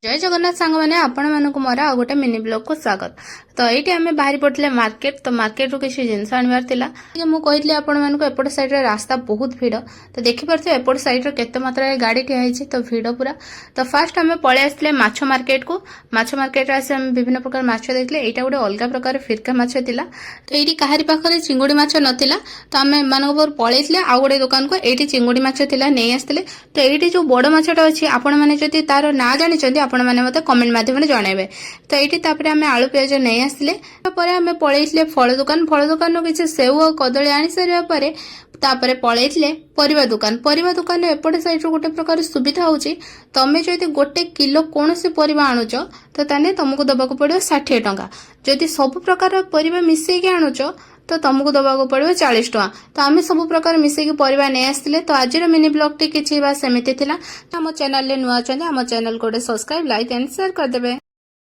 ଜୟ ଜଗନ୍ନାଥ ସାଙ୍ଗମାନେ, ଆପଣମାନଙ୍କୁ ମୋର ଆଉ ଗୋଟେ ମିନି ବ୍ଲଗକୁ ସ୍ୱାଗତ। ତ ଏଇଠି ଆମେ ବାହାରି ପଡ଼ିଥିଲେ ମାର୍କେଟ। ତ ମାର୍କେଟରୁ କିଛି ଜିନିଷ ଆଣିବାର ଥିଲା ଟିକେ। ମୁଁ କହିଥିଲି ଆପଣମାନଙ୍କୁ, ଏପଟ ସାଇଡ୍ରେ ରାସ୍ତା ବହୁତ ଭିଡ଼। ତ ଦେଖିପାରୁଥିବେ, ଏପଟ ସାଇଡ୍ରେ କେତେ ମାତ୍ରାରେ ଗାଡ଼ି ଠିଆ ହେଇଛି। ତ ଭିଡ଼ ପୁରା। ତ ଫାଷ୍ଟ ଆମେ ପଳେଇ ଆସିଥିଲେ ମାଛ ମାର୍କେଟକୁ। ମାଛ ମାର୍କେଟରେ ଆସି ଆମେ ବିଭିନ୍ନ ପ୍ରକାର ମାଛ ଦେଖିଲେ। ଏଇଟା ଗୋଟେ ଅଲଗା ପ୍ରକାର ଫିରକା ମାଛ ଥିଲା। ତ ଏଇଠି କାହାରି ପାଖରେ ଚିଙ୍ଗୁଡ଼ି ମାଛ ନଥିଲା। ତ ଆମେ ଏମାନଙ୍କ ପାଖରୁ ପଳେଇଥିଲେ ଆଉ ଗୋଟେ ଦୋକାନକୁ। ଏଇଠି ଚିଙ୍ଗୁଡ଼ି ମାଛ ଥିଲା, ନେଇ ଆସିଥିଲେ। ତ ଏଇଠି ଯୋଉ ବଡ଼ ମାଛଟା ଅଛି, ଆପଣମାନେ ଯଦି ତାର ନାଁ ଜାଣିଛନ୍ତି, ଆପଣମାନେ ମୋତେ କମେଣ୍ଟ ମାଧ୍ୟମରେ ଜଣାଇବେ। ତ ଏଇଠି ତାପରେ ଆମେ ଆଳୁ, ପିଆଜ ନେଇ ଆସିଲେ। ତାପରେ ଆମେ ପଳେଇଥିଲେ ଫଳ ଦୋକାନ। ଫଳ ଦୋକାନରୁ କିଛି ସେଉ ଆଉ କଦଳୀ ଆଣି ସାରିବା ପରେ ତାପରେ ପଳେଇଥିଲେ ପରିବା ଦୋକାନ। ପରିବା ଦୋକାନରେ ଏପଟେ ସାଇଡରୁ ଗୋଟେ ପ୍ରକାର ସୁବିଧା ହଉଛି, ତମେ ଯଦି 1 କିଲୋ କୌଣସି ପରିବା ଆଣୁଛ, ତ ତାହେଲେ ତମକୁ ଦେବାକୁ ପଡିବ 60 ଟଙ୍କା। ଯଦି ସବୁ ପ୍ରକାର ପରିବା ମିଶେଇକି ଆଣୁଛ, ତ ତମକୁ ଦେବାକୁ ପଡିବ 40 ଟଙ୍କା। ତ ଆମେ ସବୁ ପ୍ରକାର ମିଶେଇକି ପରିବା ନେଇ ଆସିଥିଲେ। ତ ଆଜିର ମିନି ବ୍ଲଗଟି କିଛି ବା ସେମିତି ଥିଲା। ଆମ ଚ୍ୟାନେଲରେ ନୂଆ ଅଛନ୍ତି, ଆମ ଚ୍ୟାନେଲକୁ ଗୋଟେ ସବସ୍କ୍ରାଇବ, ଲାଇକ୍ ଆଣ୍ଡ ସେୟାର କରିଦେବେ।